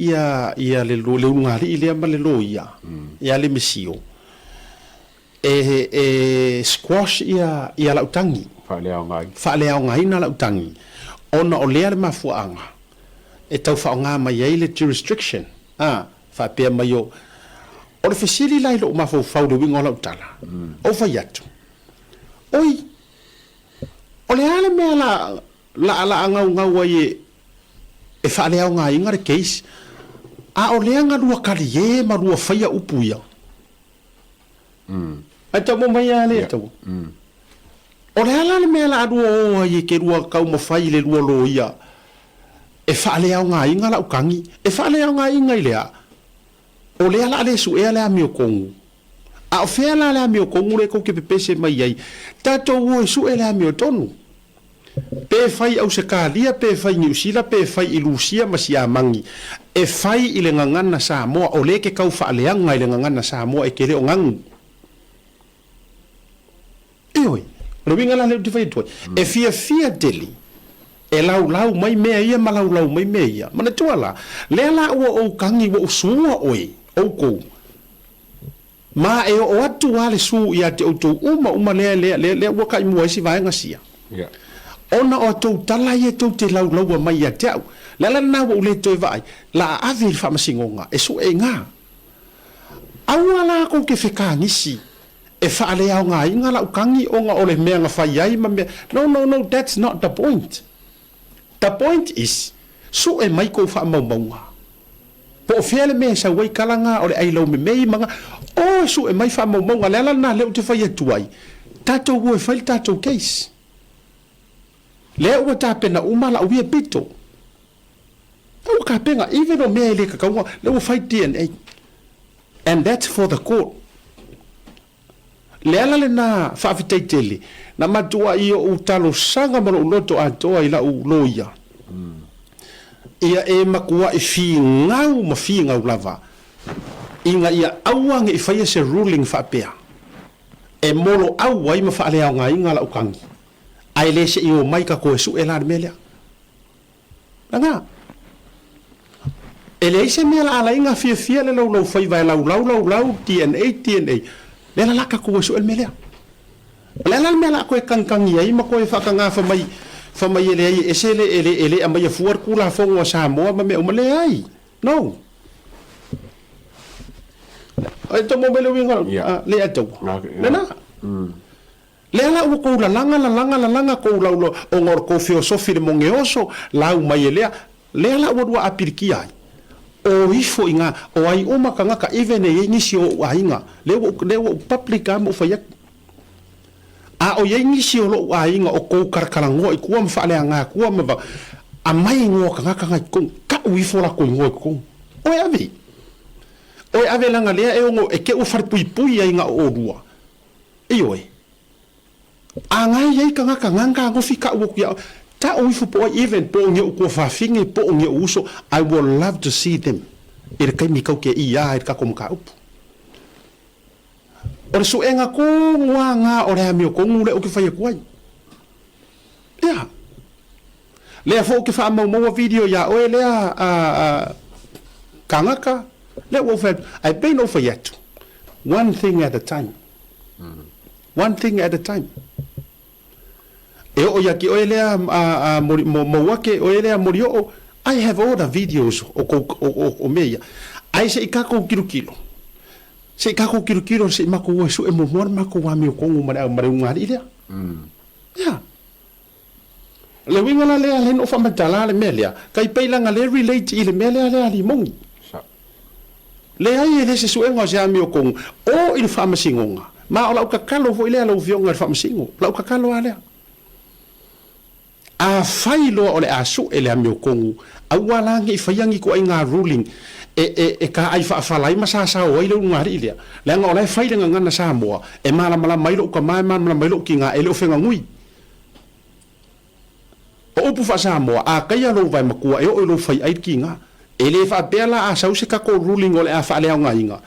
ia ia le le ulugalii lea ma le loia ia le misio e e squash ia ia lau tagi. Faaleaogaina. Faaleaogaina lau tagi ona o lea le mafuaaga e tau faaaoga mai ai le jurisdiction a faapea mai o o le fesili la i lou mafaufau i le uiga o lau tala ou fai atu, oi, o le a le mea la la la gaugau ai e e faaleaogaina le case a o lea na lua kaliē ma lua faia upu ia. Ae tau mo mai a le tau. O le a la le mea la lua o ai e ke lua taumafai i le lua loia e faaleaogaina lau tagi? E faaleaogaina i le a? O lea la a le suea le amiotonu. A o fea la le amiotonu lea tou te pepese mai ai? Tatou o e sue le amiotonu. Pe fai i Ausetalia, pe fai i Niusila, pe fai i Lusia ma Siamani, e fai i le gagana Samoa, o lea e te tau faaleaga i le gagana Samoa e te le o ganu. Ioe, o le uiga la lea ou te fai atu ai, e fiafia tele e laulau mai mea ia ma laulau mai mea ia. Manatua la, lea la ua ou tagi ua ou sua oe, outou, Ma e oo atu lava le su ia te outou uma uma lea, lea, lea, lea ua kai mua ai si vaega sia. Ona o a tou tala ia tou te laulaua mai ia te au. Le ala lena ua ou le toe vaai, la a ave i le faamasinoga, e sue i ga. Aua la kou te fekagisi e faaleaogaina lau tagi ona o le mea na fai ai ma mea, no, no, no, that's not the point. The point is, sue mai kou faamaumauga. Po o fea le mea e sau ai kala nga o le ai laumemei ma nga o e sue mai faamaumauga. Le ala lena lea ou te fai atu ai, tatou o e fai le tatou case. Lea ua tapena uma lau ia pito. Lea ua tapena, even o mea e le tatau ona, lea ua fai DNA. And that's for the court. Le ala lena faafetai tele na matuai ou talosaga ma lou loto atoa i lau loia, ia e matuai finau ma finau lava ina ia aua ne i faia se ruling faapea e moloau ai ma faaleaogaina lau tagi, ae le se i omai ka toe sue la le mea lea. Lana. E leai se mea la ala ai na fiafia le laulau faiva e laulau laulau DNA DNA. Lea la la tatou e sue le mea lea. O le a la le mea la a toe tagitagi ai ma toe faataga fa mai fa mai e leai e ese le e le e le aumaia fua le Tulafono a Samoa ma mea uma. Leai. No. Ai tau maua mai le uiga le ataua. Lena. Lea la ua kou lalaga, lalaga, lalaga kou lau ona o le kou feosofi i le mogeoso, lau mai e lea, lea la ua lua apilikia ai. O ifo i ga, o ai uma tagata even e iai nisi o ou aiga, lea ua ou, lea ua ou public a ma ou fai atu. A o iai nisi o lou aiga o kou kalakalanoa i tua ma faaleaga tua ma va, amai igoa o tagata ga i totonu, tau ifo latou igoa i totonu. Oe ave i. Oe ave laga lea e ono, e te ua falepuipui ai ga o olua. Ioe. A ngai ai tagata nga ganofi ka'u atu ia oe, ta'u ifo po o ai even po o ni o'u tuafafine po o ni o'u uso, I will love to see them i le taimi kau ke i a i le tatou mataupu. O le suega tonu a nga o le amiotonu lea ou te fai atu ai. Ia. Lea foi ou te faamaumaua video ia oe lea a, a, tagata, lea ua ou fai atu, ae pei ona ou fai atu, one thing at a time. One thing at a time. E oo ia te oe lea a, a, mori, mo, Mauake, oe lea Morioo, I have all the videos o, kou, o, o, o mea ia. Ae se i tatou tilotilo, se i tatou tilotilo se i matou o e sue muamua le matou amiotonu ma le, ma le ulugalii lea. Ia. Le uiga la lea lea na ou faamatala le mea lea, kai pei leaga lea relate i le mea lea lea a Limoni. Leai e le se suega o se amiotonu o i le faamasinoga, ma o lau tatalo foi lea lau Afioga i le Faamasino, lau tatalo lava lea. Afai loa o le a sue le amiotonu, aua la ne i faia ni ituaiga ruling e, e, e taai faafala ai ma sasao ai le ulugalii lea, leaga o la e fai le gagana Samoa e malamalama ai lou tama e malamalama ai lou tina e le o feganui. O upu faa-Samoa, a taia lou vae matua e oo i lou fai'ai le tiga. E le faapea la a sau se tatou ruling o le a faaleaogaina,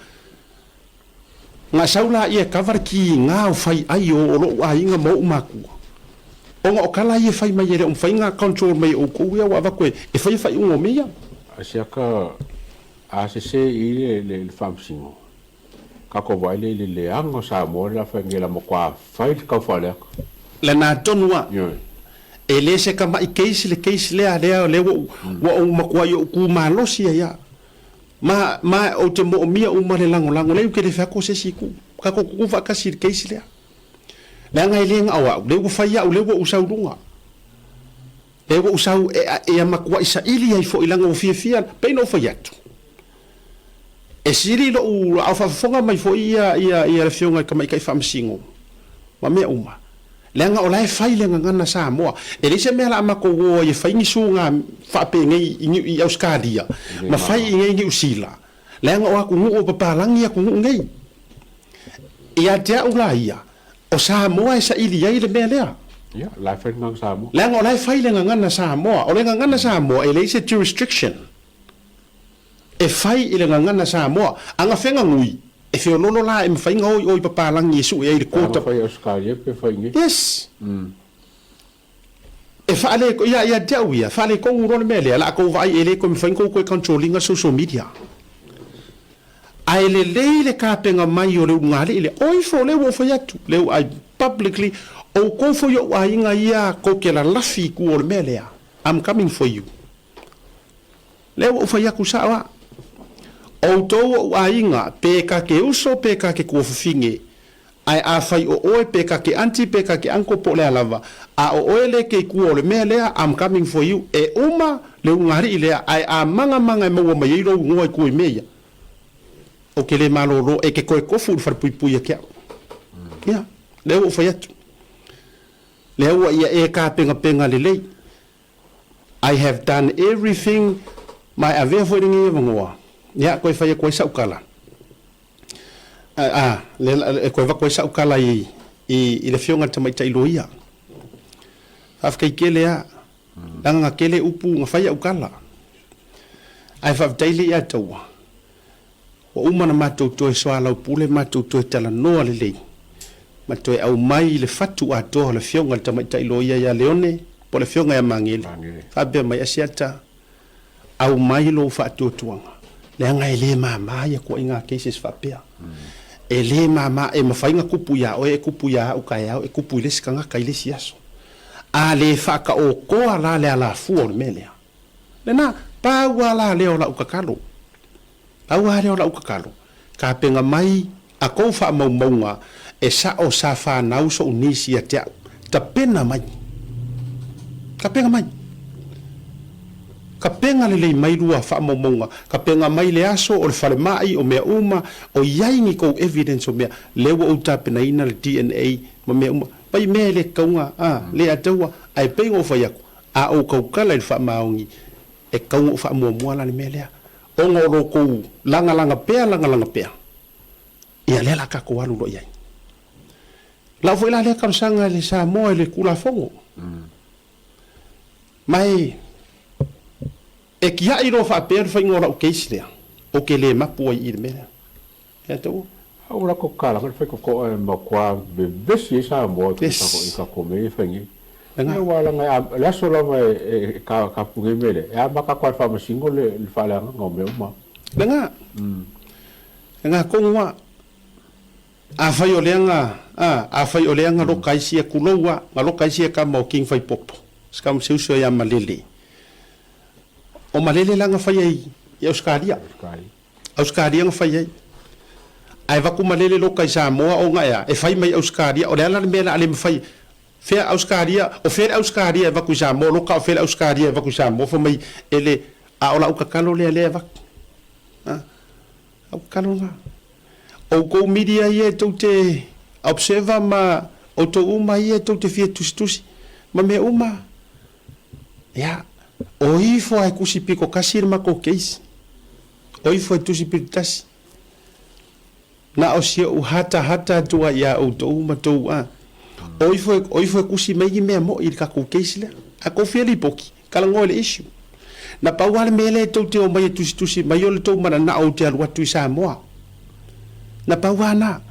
na sau laia e kava le tiga o fai'ai o o lo'u aiga ma o'u matua. Ona o tala ia e fai mai e le o mafai na control mai e outou ia ua avatu e faia faaiuga o mea ia. Asiaka. A sese i i le Faamasino, tatou vaai lea i le leaga o Samoa lea fai nei la matua fai le tau faaleaga. Lena tonu a. Ioe. E le se tama'i case le case lea lea lea ua ou ua ou matuai ou tu malosi ai a. Ma ma ou te moomia uma le lagolago lea ou te le fai atu o se isi itu. Tatou tutu faatasi i le case lea. Leaga e le na o au, lea ua fai au, lea ua ou sau i luga. Lea ua ou sau e ia matuai saili ai foi leaga ua fiafia, pei ona ou fai atu. E sili lou, a o faafofoga mai foi ia ia ia le afioga i le Tamaitai Faamasino ma mea uma, leaga o la e fai le gagana Samoa. E leai se mea o le a matou o ai e fai ni suga faapenei i i Ausetalia ma fai i inei Niu Sila, leaga o atunuu o papalagi atunuu nei. Ia te au la ia, o Samoa e saili ai le mea lea. Ia, la e fai le gagana Samoa. Leaga o la e fai le gagana Samoa. O le gagana Samoa e leai se jurisdiction e fai i le gagana Samoa. A gafega nui, e feololo la e mafai ona o i o i papalagi e sue ai le court. Pe fai i Ausetalia pe fai i inei. Yes. E faale, ia, ia te au ia, faaletonu loa le mea lea, la tou vaai e le toe mafai ona tou toe control ina social media. Ae lelei le tapena mai o le ulugalii lea. O ifo, lea ua ou fai atu, lea ua I publicly, outou foi ou aiga ia tou te lalafi i tua o le mea lea, I'm coming for you. Lea ua ou fai atu sao a. Outou ou aiga, pe ta te uso pe ta te tuafafine, Ae afai o oe pe ta te aunty pe ta te uncle po o le a lava, a o oe le ke i tua o le mea lea, I'm coming for you, e uma le ulugalii lea, ae a magamaga e maua mai ai lou igoa i tua i mea ia, ou te le malolo, e te toe tofu i le falepuipui ia te au. Ia, lea ua ou fai atu. Lea ua ia e tapenapena lelei. I have done everything, ma e avea foi lenei avanoa, ia, toe fai atu ai sau tala. A, lea e toe avatu ai sau tala i, i, i le Afioga i le Tamaitai Loia. Faafetai tele lava, leaga na tele upu na fai au tala. Ae faafetai lea ia te ua, ua uma ona matou toe soalaupule, matou toe talanoa lelei, ma toe aumai le fatu atoa o le Afioga i le Tamaitai Loia ia Leone, po o le Afioga ia Magele, faapea mai, Asiata, Aumai lou faatuatuaga, leaga e le mama ia tuuaiga cases faapea. E le mama, e mafai ona tupu ia oe, e tupu ia au taeao, e tupu i le isi tagata i le isi aso. A le faataotoa la le alafua o le mea lea, lena, pau lava la lea o lau tatalo. Pau lava lea o lau tatalo, tapena mai a tou faamaumauga e sao sa fanau sou niece ia te au. Tapena mai. Tapena mai. Tapena lelei mai lua faamaumauga. Tapena mai le aso o le falemai, o mea uma, o i ai ni tou evidence o mea. Lea ua ou tapenaina le DNA ma mea uma. Pai mea e le tatau a, le ataua, ae pei ona ou fai atu, a ou tautala i le faamaoni, E tatau ona ou faamuamua la le mea lea, ona o lo outou lagalaga pea, lagalaga pea, ia lea la tatou alu loa i ai. Lau foi la lea talosaga i le Samoa i le Tulafono. Ma e, e tiai loa faapea le faiga o lau case lea, ou te le mapu ai i le mea lea. Ia te ua. A ua latou tatalaga le faitotoa e matua vevesi ai Samoa i tatou mea ia e fai nei. Ia aua leaga le aso lava e tapu nei mea lea, e amata atu lava e le Faamasino le faaleagaga o mea uma. Lena. Lena tonu lava. Afai o lea na, a, afai o lea na loka ai sia, tulou lava, na loka ai sia tama o King Faipopo, si tama, si uso ia Malele. O Malele la na fai ai i Ausetalia. Ausetalia na fai ai. Ae avatu malele loka i Samoa ona ea e fai mai Ausetalia o le a la le mea la a le mafai fea Ausetalia o fea le Ausetalia e avatu i Samoa loka o fea le Ausetalia e avatu i Samoa fai mai e le a o lau tatalo lea lea e avatu a lau tatalo lena outou media ia e tou te observer ma outou uma ia e tou te fia tusitusi ma mea uma Ia, o ifo a e tusi pito tasi le matou case. O ifo e tusi pito tasi. Na o si ou hatahata atu ai ia outou ma tou a. O ifo o ifo e tusi mai ni mea moi i le tatou case lea. A tou fia lipoti, talanoa i le issue. Na pau lava le mea lea e tou te omai e tusitusi mai o le tou mananao ou te alu atu i Samoa. Na pau lava na.